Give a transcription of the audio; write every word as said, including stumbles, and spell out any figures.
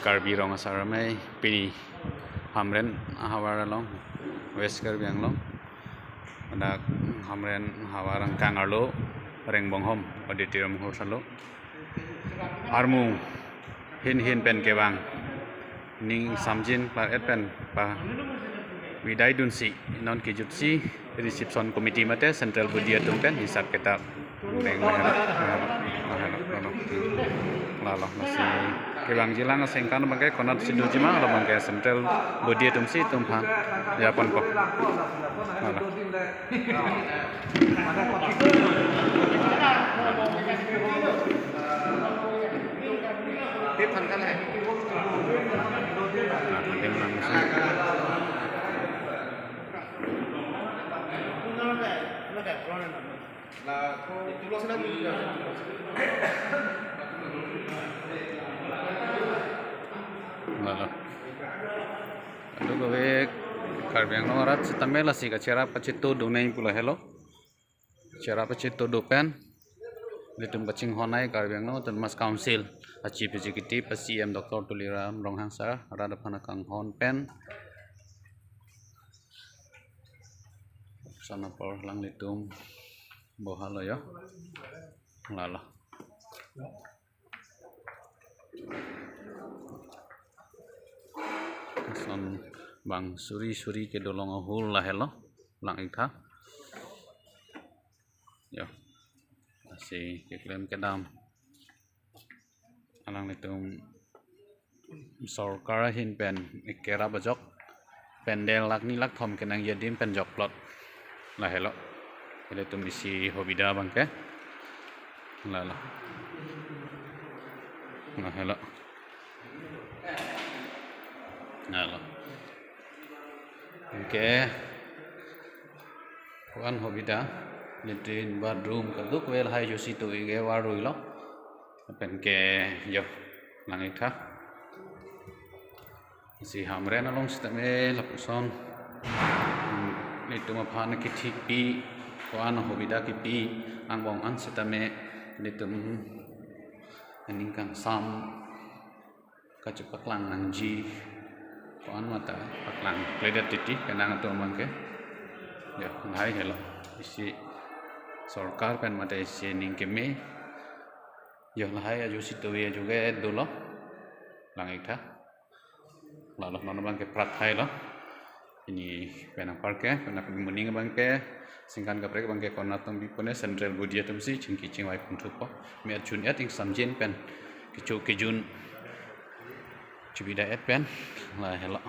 Karbi Rong Asar Amei pini Hamren ahavar along, West Karbi Anglong, dak Hamren ahavar angkang arlo Rengbonghom Auditorium Hall salo armu hin hin pen kevang, ning samjin klar-et pen pabidai dunsi non kejutsi reception committee mate central body atum pen hisap kitap deng lahelo, lahelo, lahelo, lahelo. Hmm. Lalo, lasi kevangji lang asengkan abangke konatsi doji ma, labangke central body atumsi itum aphan japonpo. Lalo. Lalo. Kadokave Karbi Anglong arat sitame lasi kacherap kacheto donang pu lahelo. Cherap kacheto do pen ilitum kachinghon ai Karbi Anglong Autonomous Council a Chief Executive, a C E M Doctor Tuliram Ronghang sir, rat aphan akanghon pen sana apor alanglitum bohalo yo. Lalo. Lason bang suri suri kedo along ahul lahelo, lang-iktha. Yo. Lasi keklem kedam alanglitum sorkar ahin pen kerap ajok pandal lakh ni lakh thom kenangji adim pen jokplot lahelo. Ilitum isi hobida abangke. Lalo. Lahelo. Lalo. Anke ko-an hobida, latrine, bathroom, kadokave lahai ajoksi to-ik ke varui lo. Lapen ke yo, lang-iktha. Si Hamren along sitame lapuson, hmm, ilitum aphan kethikpi, ko-an hobida kipi angbong an sitame ilitum aning kangsam kachepaklang nangji, ko-an mata paklang kledet titi penang atum abangke. Yo, lahai helo. Isi sorkar pen mate isi ning keme. Yo, lahai ajoksi to-ik ajoksi dolo. Lang-iktha. Lalo non abangke prat hailo. Pini penang apar ke, penang pini moning abangke, singkan kaprek abangke konat atum bipone central body atumsi chingki chingvai punthupo. Me achun et ing samjin pen kecho kejun chibida-et pen lahelo.